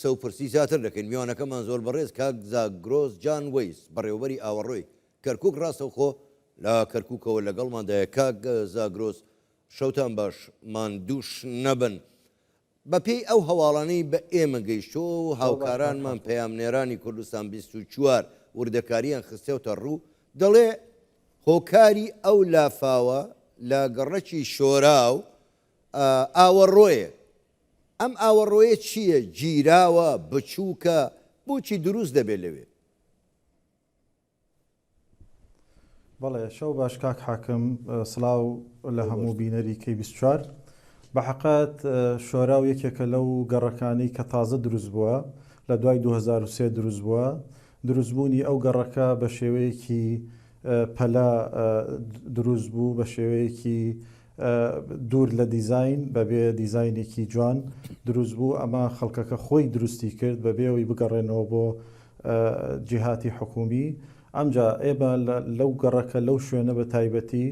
قسە و پرسی زیاتر دەکەین. میوانەکەمان زۆر بەڕێز کاک زاگرۆس جان وەیس، بەڕێوەبەری ئاوەڕۆی کەرکووک ڕاستەوخۆ لە کەرکووکەوە لەگەڵماندایە. کاک زاگرۆس شەوتان باش، ماندووش نەبن. بەپێی ئەو هەواڵانەی بە ئێمە گەیشتووە و هاوکارانمان پەیامنێرانی کوردستان 24 وردەکارییان خستێوتە ڕوو، دەڵێ هۆکاری ئەو لافاوە لە گەڕەکی شۆراو ئاوەڕۆیە. ئەم ئاوەڕۆیە چییە؟ گیراوە؟ بچووکە؟ بۆچی دروست دەبێت لەوێ؟ بەڵێ شەو باش کاک حاکم سڵاو لە هەموو بینەری کەی 24 بە حقات شۆراو یەکێکە لەو گەڕەکانی کە تازە دروست بووە لە دوای 2003 دروست بووە دروستبوونی ئەو گەڕەکە بە شێوەیەکی پەلە دروست بوو بە شێوەیەکی دوور لە دیزاین بەبێ دیزاینێکی جوان دروست بوو ئەمە خەڵکەکە خۆی دروستی کرد بەبێ ئەوەی بگەڕێنەوە بۆ جیهاتی حکومی ئەمجا ئێمە لەو گەڕەکە لەو شوێنە بە تایبەتی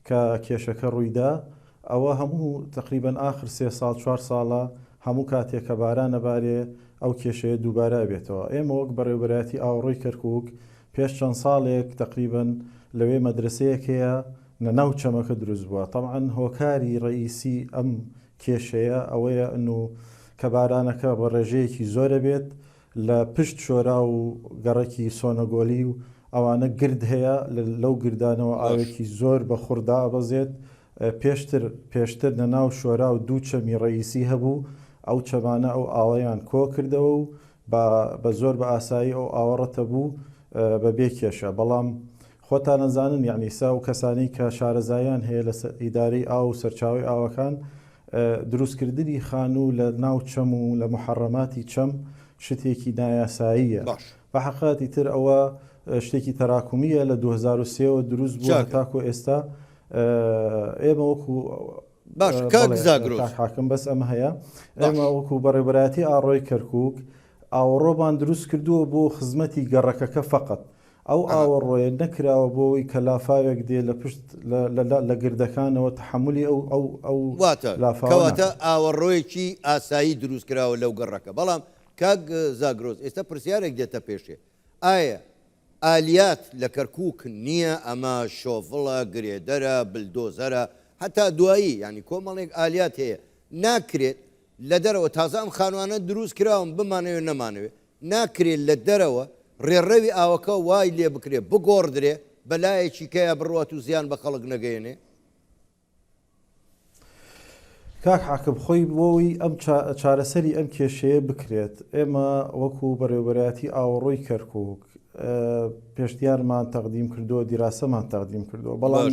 کە کێشەکە ڕوویدا ئەوە هەموو تقریبا ئاخر سێ ساڵ چوار ساڵە هەموو کاتێک کە باران ئەبارێ ئەو کێشەیە دووبارە ئەبێتەوە ئێمە وەک بەڕێوبەرایەتی ئاوەڕۆی کەرکوک پێش چەند ساڵێک تقریبا لەوێ مەدرسەیەک هەیە لە ناو چەمەکە دروست بووە. تەبعەن هۆکاری ڕەئیسی ئەم کێشەیە ئەوەیە ئنو کە بارانەکە بە ڕێژەیەکی زۆرە بێت لە پشت شۆراو و گەڕەکی سۆنەگۆلی و ئەوانە گرد هەیە لەو گردانەوە ئاوێکی زۆر بە خوڕ دائەبەزێت پێشتر پێشتر لە ناو شۆراو دوو چەمی ڕەئیسی هەبوو ئەو چەمانە ئەو ئاوەیان کۆ کردەوە و بە بە زۆر بە ئاسایی ئەو ئاوە ڕەتەبوو بە بێ کێشە بەڵام خۆتان ئەزانن یەعنی ئیستا ئەو کەسانەی کە شارەزاییان هەیە لە ئیدارەی ئاو و سەرچاوەی ئاوەکان دروستکردنی خانوو لە ناو چەم و لە محەڕەماتی چەم شتێکی نایاساییە باش. بە حەقیقەت ئیتر ئەوە شتێکی تەراکومییە لە 2003 وە دروست بووە چاکە. هەتاکۆ ئێستا ئێمە وەکو باش کاک بەڵێ زاگرۆس. کاک حاکم بەس ئەمە هەیە باش. ئێمە وەکو بەڕێوبەرایەتی ئاڕۆی کەرکوک ئاوەڕۆمان دروست کردووە بۆ خزمەتی گەڕەکەکە فەقەت ئەو ئاوەڕۆیە نەکراوە بۆ ئەوەی کە لافاوێک دێ لە پشت لە لە لە گردەکانەوە تەحەمولی ئەو ئەو ئەو واتە لافاوە کەواتە ناکات. ئاوەڕۆیەکی ئاسایی دروست کراوە لەو گەڕەکە بەڵام کاک زاگرۆس ئێستا پرسیارێک دێتە پێشێ ئایا ئالیات لە کەرکوک نییە ئەمە شۆڤڵە گرێدەرە بلدۆزەرە هەتا دوایی یانی کۆمەڵێک ئالیات هەیە ناکرێت لە دەرەوە تازە ئەم خانوانە دروست کراون بمانەوێ نەمانەوێ ناکرێ لە دەرەوە ڕێڕەوی ئاوەکە وای لێ بکرێ بگۆڕدرێ بە لایەکی کەیا بڕوات و زیان بە خەڵک نەگەیەنێ؟ کاک حاکم خۆی بۆی ئەم چارەسەری ئەم کێشەیە بکرێت ئێمە وەکو بەڕێوبەرایەتی ئاوەڕۆی کەرکک پێشنیارمان تەقدیم کردووە دیراسەمان تەقدیم کردووە بەڵام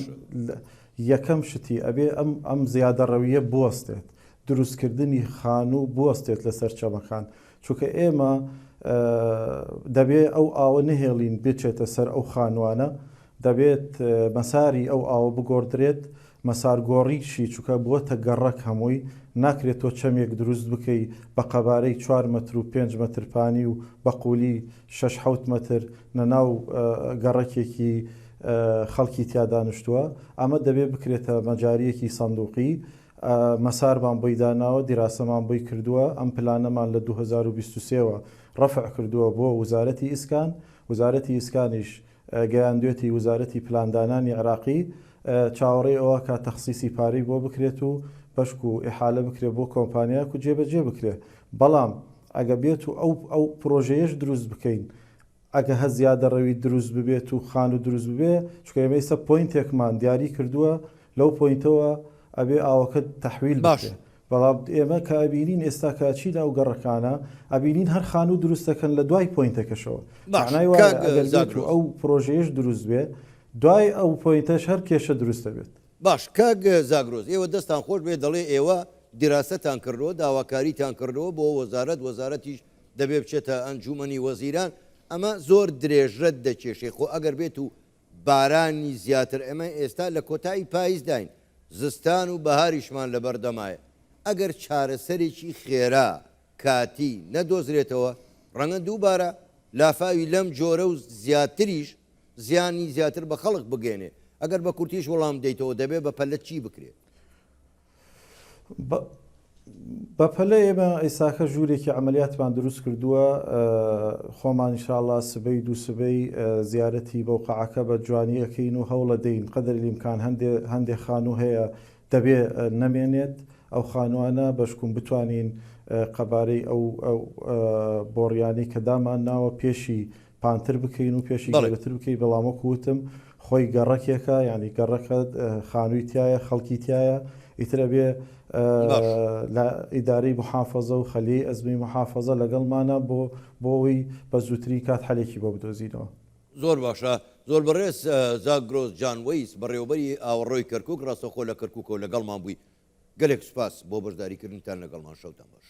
یەکەم شتی ئەبێ ئەم ئەم زیادەڕەویە بوەستێت دروستکردنی خانوو بوەستێت لەسەر چەمەکان چونکە ئێمە دەبێ ئەو ئاوە نەهێڵین بچێتە سەر ئەو خانووانە، دەبێت مەساری ئەو ئاوە بگۆڕدرێت، مەسارگۆڕیشی چونکە بووەتە گەڕەک هەمووی، ناکرێت تۆ چەمێک دروست بکەی بە قەبارەی چوار مەتر و پێنج مەتر پانی و بە قوولی شەش حەوت مەتر نەناو گەڕەکێکی خەڵکی تیا دانیشتووە، ئەمە دەبێ بکرێتە مەجارییەکی سەندوقی، مەسارمان بۆی داناوە، دیراسەمان بۆی کردووە، ئەم پلانەمان لە 2023 وە ڕەفع کردووە بۆ وزارەتی ئیسکان، وزارەتی ئیسکانیش گەیاندوێتی وزارەتی پلاندانانی عێراقی، چاوەڕێی ئەوە کا تەخسیسی پارەی بۆ بکرێت و بەشک و ئیحالە بکرێت بۆ کۆمپانیایەک و جێبەجێ بکرێت، بەڵام ئەگە بێت و ئەو ئەو پرۆژەیەش دروست بکەین ئەگە هە زیادەڕەوی دروست ببێت و خانوو دروست ببێ چونکە ئێمە ئیستا point ێکمان دیاری کردووە لەو point ەوە ئەبێ ئاوەکە تەحویل باش. بکرێ بەڵام ئێمە کە ئەبینین ئێستا کە ئەچینە ئەو گەڕەکانە ئەبینین هەر خانوو دروست دەکەن لە دوای point ەکەشەوە باش مەعنای وایە کاک ئەگەر بێت و زاگرۆس. ئەو پرۆژەیەش دروست بێ دوای ئەو point ەش هەر کێشە دروست دەبێت. باش کاک زاگرۆس ئێوە دەستان خۆش بێت دەڵێ ئێوە دیراسەتان کردووە داواکاریتان کردووە بۆ وەزارەت وەزارەتیش دەبێ بچێتە ئەنجومەنی وەزیران ئەمە زۆر درێژە دەکێشێ خۆ ئەگەر بێت و بارانی زیاتر ئێمە ئێستا لە کۆتایی پاییزداین زستان و بەهاریشمان لەبەردەمایە ئەگەر چارەسەرێکی خێرا کاتی نەدۆزرێتەوە ڕەنگە دووبارە لافاوی لەم جۆرە و زیاتریش زیانی زیاتر بە خەڵک بگەێنێ ئەگەر بە کورتیش وەڵام دەیتەوە دەبێ بە پەلە چی بکرێ؟ بەپەلە ئێمە ئیساکە ژوورێکی عەمەلیاتمان دروست کردووە خۆمان ان شاء اللە سبەی دوو سبەی زیارەتی بەوقەعەکە بە جوانی ئەکەین و هەوڵە دەین قدر الامکان هەندێ هەندێ خانوو هەیە دەبێ نەمێنێت ئەو خانووانە بەشکوم بتوانین قەبارەی ئەو ئەو بۆڕیانەی کە دامان ناوە پێشی پانتر بکەین و پێشی گەورەتر بکەین، بەڵام وەکو وتم خۆی گەڕەکێکە یانی گەڕەکە خانووی تایە خەڵکی تایە ئیتر ئەبێ لە ئیدارەی محافەزە و خەلیەی ئەزمەی محافەزە لەگەڵمانە بۆ بۆ ئەوەی بە زووترین کات حەلێکی بۆ بدۆزینەوە. زۆر باشە زۆر بەڕێز زاگرۆس جان وەیس بەڕێوەبەری ئاوەڕۆی کەرکوک ڕاستەوخۆ لە کەرکوکەوە لەگەڵمان بووی گەلێک سوپاس بۆ بەشداریکردنتان لەگەڵمان شەوتان باش.